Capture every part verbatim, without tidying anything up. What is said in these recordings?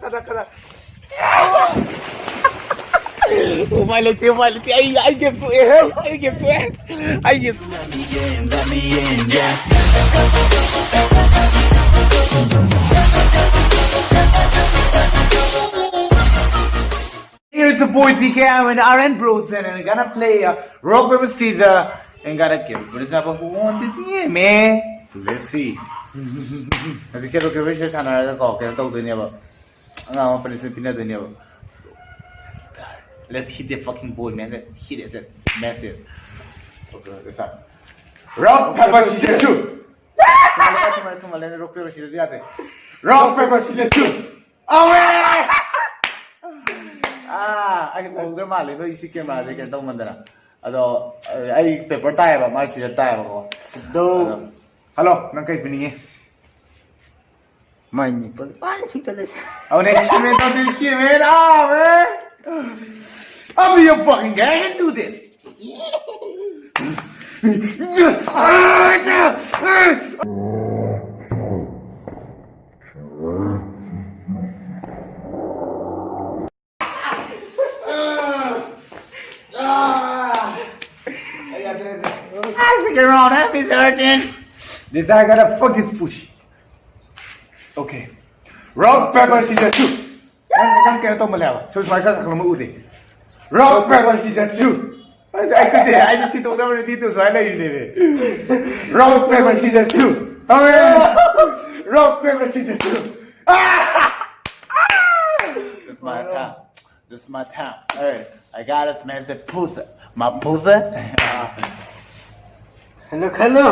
ꯈꯔ ꯈꯔ ꯎꯄꯥꯏ ꯂꯩꯇꯦ, ꯎꯄꯥꯏ ꯂꯩꯇꯦ꯫ ꯑꯩ ꯑꯩ ꯒꯦꯝ ꯇꯣꯛꯑꯦ꯫ ꯑꯩ ꯒꯦꯝ ꯇꯣꯛꯑꯦ꯫ ꯑꯩ game It's a boy T K M and R N Bros and I'm gonna play uh, rock paper scissors and gotta kill. But it's not who wants this game, man. So let's see. ꯍꯧꯖꯤꯛꯁꯦ rock paper Caesar ꯁꯥꯟꯅꯔꯒꯀꯣ ꯀꯩꯅꯣ ꯇꯧꯗꯣꯏꯅꯦꯕ꯫ ꯑꯉꯥꯡ ꯑꯃ punishment ꯄꯤꯅꯗꯣꯏꯅꯦꯕ꯫ Let's hit the fucking boy, man. Let's hit it. Let's match it. Okay, let's start. Rock, paper, scissors, shoot! ꯊꯨꯃꯜꯂꯦ, ꯊꯨꯃꯜꯂꯦ, ꯊꯨꯃꯜꯂꯦ, rock paper scissor ꯌꯥꯗꯦ꯫ Rock, paper, scissors, shoot! ꯑꯥ, ꯑꯩ ꯎꯍꯧꯗ꯭ꯔ ꯃꯥꯜꯂꯦ, ꯅꯣꯏ ꯁꯤ ꯀꯦꯃꯦꯔꯥꯁꯦ ꯀꯩꯅꯣ ꯇꯧꯃꯟꯗꯅ꯫ ꯑꯗꯣ ꯑꯩ ꯄꯦꯄꯔ ꯇꯥꯏꯌꯦꯕ, ꯃꯥ ꯁꯤꯖꯔ ꯇꯥꯏꯌꯦꯕꯀꯣ꯫ ꯑꯗꯣ, ꯍꯜꯂꯣ, ꯅꯪ ꯀꯩ ꯄꯤꯅꯤꯡꯉꯤ? ꯃꯥꯏ ꯃꯤꯠꯄꯗ ꯐꯖꯅ ꯁꯤꯛꯇ ꯂꯩ꯫ Oh, next man, don't do shit, man. Ah, man. I'll be your fucking gang and do this. I think around happy thirteen. This I gotta fuck this push. Okay. Rock, paper, scissors, shoot. ꯅꯪ ꯅꯪ ꯀꯩꯅꯣ ꯇꯧꯃꯜꯂꯦꯕ꯫ ꯁꯨꯝ ꯁꯨꯃꯥꯏꯅ ꯈꯔ ꯈꯔ ꯈꯪꯂꯝꯕ ꯎꯗꯦ꯫ Rock, paper, scissors, shoot. ꯑꯩ ꯑꯩ ꯈꯨꯠꯁꯦ ꯑꯩꯗꯤ ꯁꯤ ꯇꯧꯗꯕ ꯔꯦꯗꯤ ꯇꯨ ꯁꯨꯃꯥꯏꯅ ꯂꯩꯔꯤꯅꯦꯃꯦ꯫ Rock, paper, scissors, shoot. Okay. Rock, paper, scissors, shoot. That's my time. That's my time. Hey, I gotta smash the pussy. My pussy. ꯈꯜꯂꯣ ꯈꯜꯂꯣ꯫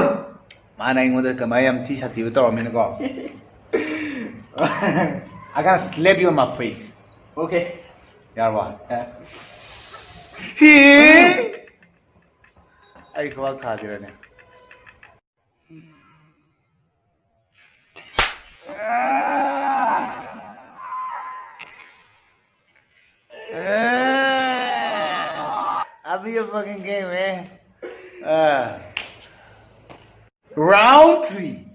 ꯃꯥꯅ ꯑꯩꯉꯣꯟꯗ ꯀꯃꯥꯏ ꯌꯥꯝ ꯊꯤ ꯁꯥꯊꯤꯕ ꯇꯧꯔꯝꯃꯤꯅꯀꯣ꯫ I gotta slap you on my face. Okay. ꯌꯥꯔꯕꯣ? ꯑꯩ ꯈꯨꯕꯥꯛ ꯊꯥꯁꯤꯔꯅꯦ? I'll be your fucking game, man. Uh, round three.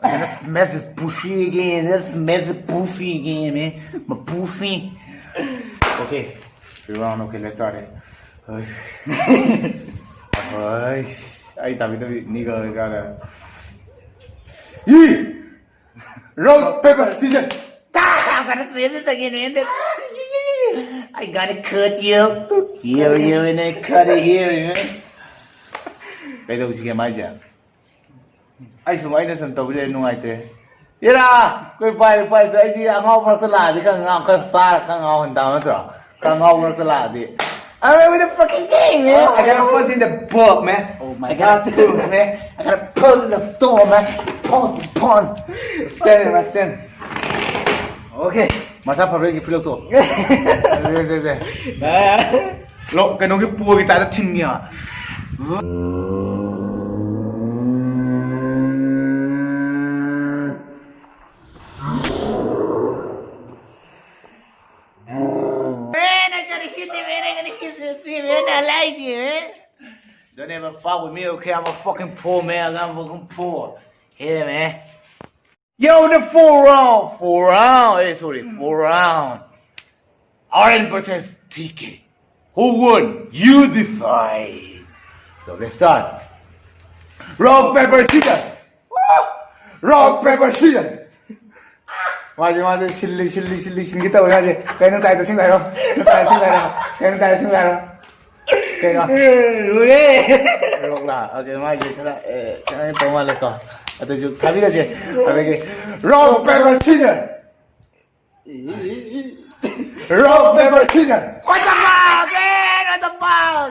Let's mess this pussy again. Let's mess the pussy again, man. My pussy. Okay. Three round. Okay, let's start it. Ay. Ay. Ay, tabi, tabi. Nigga, nigga. Yee! Rock, paper, scissors. Ah, I'm gonna twist it again, man. I gotta cut you. Here, you, and I cut it here, man. ꯀꯩꯗꯧꯁꯤꯒꯦ ꯃꯥꯏꯁꯦ? ꯑꯩ ꯁꯨꯝ, ꯑꯩꯅ ꯁꯨꯝ ꯇꯧꯕ ꯂꯩꯔ ꯅꯨꯡꯉꯥꯏꯇ꯭ꯔꯦ꯫ Era! ꯑꯩꯈꯣꯏ ꯄꯥꯏꯔꯦ, ꯄꯥꯏꯔꯦ꯫ ꯑꯩꯗꯤ ꯑꯉꯥꯎ ꯃꯔꯛꯇ ꯂꯥꯛꯑꯗꯤ ꯈꯔ ꯉꯥꯎ, ꯈꯔ ꯆꯥꯔ ꯈꯔ ꯉꯥꯎꯍꯟ ꯇꯥꯕ ꯅꯠꯇ꯭ꯔꯣ? ꯈꯔ ꯉꯥꯎ ꯃꯔꯛꯇ ꯂꯥꯛꯑꯗꯤ꯫ I'm with the fucking game, man. I gotta punch in the butt, man. Oh my God, man. I gotta pull the store, man. Punch, punch. Stand in my stand. Okay. ꯃꯁꯥ ꯐꯕ꯭ꯔꯥ ꯌꯦꯡꯒꯦ, ꯐꯨꯔꯤꯠ ꯂꯧꯊꯣꯛꯑꯣ꯫ ꯗꯦ, ꯗꯦ, ꯗꯦ꯫ ꯂꯣ-, ꯀꯩꯅꯣꯒꯤ ꯄꯣꯒꯤ ꯇꯥꯏꯞꯇ ꯊꯤꯟꯒꯦ꯫ Man, I gotta hit it, man. I gotta hit it, man. I like it, man. Don't ever fuck with me, okay? I'm a fucking poor man. I'm a fucking poor. Hear me? Yo, the four round, four round. Hey, sorry, four round. R N versus T K. Who won? You decide. So let's start. Rock, paper, scissors. Rock, paper, scissors. ꯃꯥꯁꯦ, ꯃꯥꯁꯦ ꯁꯤꯜꯂꯤ, ꯁꯤꯜꯂꯤ, ꯁꯤꯜꯂꯤ, ꯁꯤꯟꯒꯦ ꯇꯧꯋꯦ ꯃꯥꯁꯦ꯫ ꯀꯩꯅꯣ ꯇꯥꯏꯗꯣ ꯁꯤꯡ ꯍꯥꯏꯔꯣ? ꯀꯩꯅꯣ ꯇꯥꯏꯗꯣ ꯁꯤꯡ ꯍꯥꯏꯔꯣ? ꯀꯩꯅꯣ ꯇꯥꯏꯗꯣ ꯁꯤꯡ ꯍꯥꯏꯔꯣ? ꯀꯩꯅꯣ? ꯂꯣꯏꯔꯦ꯫ ꯔꯣꯛꯂꯥ? ꯑꯣꯀꯦ, ꯃꯥꯏꯁꯦ ꯈꯔ, ꯑꯦ, ꯈꯤꯇꯪ ꯇꯧ ꯃꯥꯜꯂꯦꯀꯣ꯫ ꯑꯗꯨꯁꯨ ꯊꯥꯕꯤꯔꯁꯦ꯫ ꯑꯗꯒꯤ rock, paper, scissors. Rock, paper, scissors. What the fuck, man? What the fuck?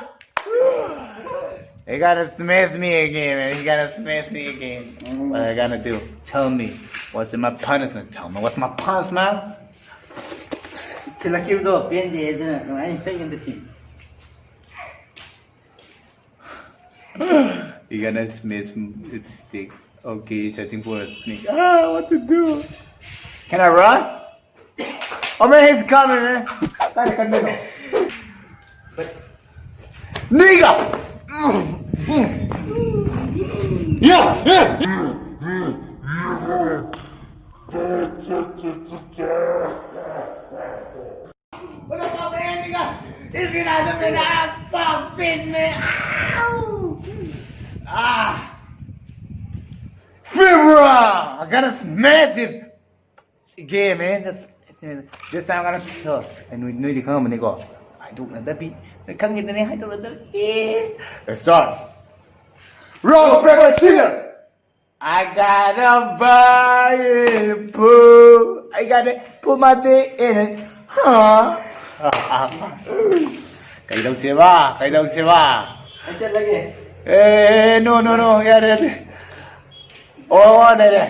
He gotta smash me again, man. He gotta smash me again. What I gonna do? Tell me. What's my punishment? Tell me. What's my punishment? ꯊꯤꯜꯂꯛꯈꯤꯕꯗꯣ ꯄꯦꯟꯗꯦ, ꯑꯗꯨꯅ ꯅꯨꯡꯉꯥꯏꯅ ꯆꯩ ꯑꯝꯇ ꯊꯤ꯫ He gonna smash its stick. Okay, searching for a snake. Ah, what to do? Can I run? Oh man, he's coming, man. Dale, candelo. Nigga! Yeah, yeah. What the fuck, man, nigga? This nigga has a man, I'm fucking, man. Ow! Ah! Fibra! I gotta smash this game, man. This, this time I gotta tell. ꯑꯩ ꯅꯣꯏ, ꯅꯣꯏꯗꯤ ꯈꯪꯉꯝꯃꯅꯤꯀꯣ? ꯍꯥꯏꯗꯣꯛꯅꯗꯕꯤ꯫ ꯅꯣꯏ ꯈꯪꯉꯤꯗꯅꯦ, ꯍꯥꯏꯗꯣꯛꯅꯗꯕꯤ꯫ Let's start. Rock, paper, scissors! I gotta buy it, put, I gotta put my dick in it. Huh? ꯀꯩꯗꯧꯁꯦꯕ? ꯀꯩꯗꯧꯁꯦꯕ? ꯑꯩ ꯆꯠꯂꯒꯦ꯫ ꯑꯦ, no, no, no, ꯌꯥꯔꯦ, ꯌꯥꯔꯦ꯫ ꯑꯣ, ꯂꯩꯔꯦ꯫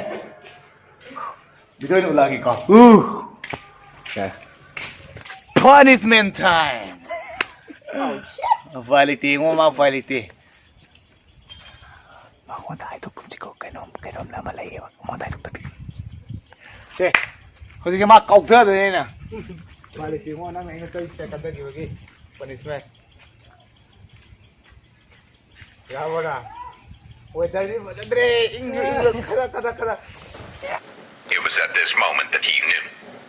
ꯚꯤꯗꯤꯑꯣ ꯑꯣꯏꯅ ꯎꯠꯂꯛꯑꯒꯦꯀꯣ꯫ ꯎ꯫ ꯌꯥꯔꯦ꯫ Punishment time. ꯎꯄꯥꯏ ꯂꯩꯇꯦ, ꯏꯉꯣ, ꯃꯥ ꯎꯄꯥꯏ ꯂꯩꯇꯦ꯫ ꯃꯉꯣꯟꯗ ꯍꯥꯏꯗꯣꯛꯀꯨꯝꯁꯤꯀꯣ, ꯀꯩꯅꯣꯝ, ꯀꯩꯅꯣꯝ ꯑꯃ ꯂꯩꯌꯦꯕ, ꯃꯉꯣꯟꯗ ꯍꯥꯏꯗꯣꯛꯇꯕꯤ꯫ ꯁꯦ, ꯍꯧꯖꯤꯛꯁꯦ ꯃꯥ ꯀꯥꯎꯊꯗꯣꯏꯅꯦ ꯑꯩꯅ꯫ ꯎꯄꯥꯏ ꯂꯩꯇꯦ, ꯏꯉꯣ, ꯅꯪꯅ ꯑꯩꯅ ꯆꯩ ꯆꯠꯀꯗꯈꯤꯕꯒꯤ punishment꯫ ꯌꯥꯕ꯭ꯔꯥ? Weatherꯁꯤ ꯐꯖꯗ꯭ꯔꯦ, ꯏꯪꯁꯨ ꯏꯪ, ꯈꯔ, ꯈꯔ, ꯈꯔ꯫ It was at this moment that he knew.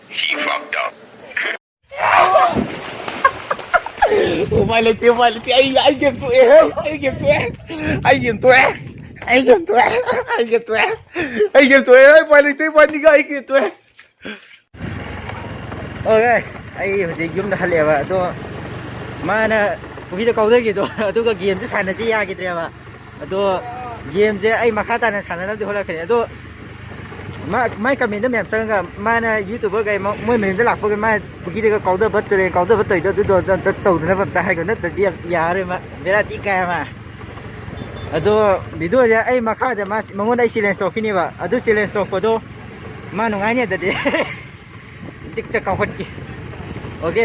He fucked up. ꯎꯄꯥꯏ ꯂꯩꯇꯦ, ꯎꯄꯥꯏ ꯂꯩꯇꯦ꯫ ꯑꯩ, ꯑꯩ ꯒꯦꯝ ꯇꯣꯛꯑꯦ, ꯑꯩ ꯒꯦꯝ ꯇꯣꯛꯑꯦ, ꯑꯩ ꯒꯦꯝ ꯇꯣꯛꯑꯦ, ꯑꯩ ꯒꯦꯝ ꯇꯣꯛꯑꯦ, ꯑꯩ ꯒꯦꯝ ꯇꯣꯛꯑꯦ, ꯑꯩ ꯒꯦꯝ ꯇꯣꯛꯑꯦ, ꯎꯄꯥꯏ ꯂꯩꯇꯦ, ꯎꯄꯥꯏ ꯂꯩꯇꯦ, ꯑꯩ ꯒꯦꯝ ꯇꯣꯛꯑꯦ꯫ ꯑꯣ ꯒꯥꯏꯁ, ꯑꯩ ꯍꯧꯖꯤꯛ ꯌꯨꯝꯗ ꯍꯜꯂꯛꯑꯦꯕ꯫ ꯑꯗꯣ ꯃꯥꯅ ꯄꯨꯈ꯭ꯔꯤꯗ ꯀꯥꯎꯊꯈꯤꯗꯣ, ꯑꯗꯨꯒ ꯒꯦꯝꯁꯦ ꯁꯥꯟꯅꯁꯤ ꯌꯥꯈꯤꯗ꯭ꯔꯦꯕ꯫ ꯑꯗꯣ ꯒꯦꯝꯁꯦ ꯑꯩ ꯃꯈꯥ ꯇꯥꯅ ꯁꯥꯟꯅꯅꯕꯗꯤ ꯍꯣꯠꯅꯔꯛꯀꯅꯤ꯫ ꯑꯗꯣ ꯃꯥ, ꯃꯥꯏ ꯀꯃꯦꯟꯗ ꯃꯌꯥꯝ ꯆꯪꯉꯒ ꯃꯥꯅ YouTuberꯈꯩ ꯃ-, ꯃꯣꯏ ꯃꯌꯨꯝꯗ ꯂꯥꯛꯄꯒ ꯃꯥ ꯄꯨꯈ꯭ꯔꯤꯗꯒ ꯀꯥꯎꯗꯕ, ꯇꯨꯔꯦꯟ ꯀꯥꯎꯗꯕ ꯇꯧꯔꯤꯗꯣ, ꯑꯗꯨꯗꯣ ꯑꯝꯇ, ꯑꯝꯇ ꯇꯧꯗꯅꯕ ꯑꯝꯇ ꯍꯥꯏꯈꯣ, ꯅꯠꯇ꯭ꯔꯗꯤ ꯌꯥꯝ ꯌꯥꯔꯔꯣꯏ ꯃꯥ꯫ ꯕꯦꯔꯥ ꯊꯤ ꯀꯥꯏ ꯃꯥ꯫ ꯑꯗꯣ ꯚꯤꯗꯤꯑꯣꯁꯦ ꯑꯩ ꯃꯈꯥꯗ ꯃꯥ, ꯃꯉꯣꯟꯗ ꯑꯩ ꯆꯦꯂꯦꯟꯖ ꯇꯧꯔꯛꯈꯤꯅꯦꯕ꯫ ꯑꯗꯨ ꯆꯦꯂꯦꯟꯖ ꯇꯧꯔꯛꯄꯗꯣ ꯃꯥ ꯅꯨꯡꯉꯥꯏꯅꯤ ꯑꯗꯨꯗꯤ꯫ ꯇꯤꯛꯇ ꯀꯥꯎꯈꯠꯀꯦ꯫ ꯑꯣꯀꯦ꯫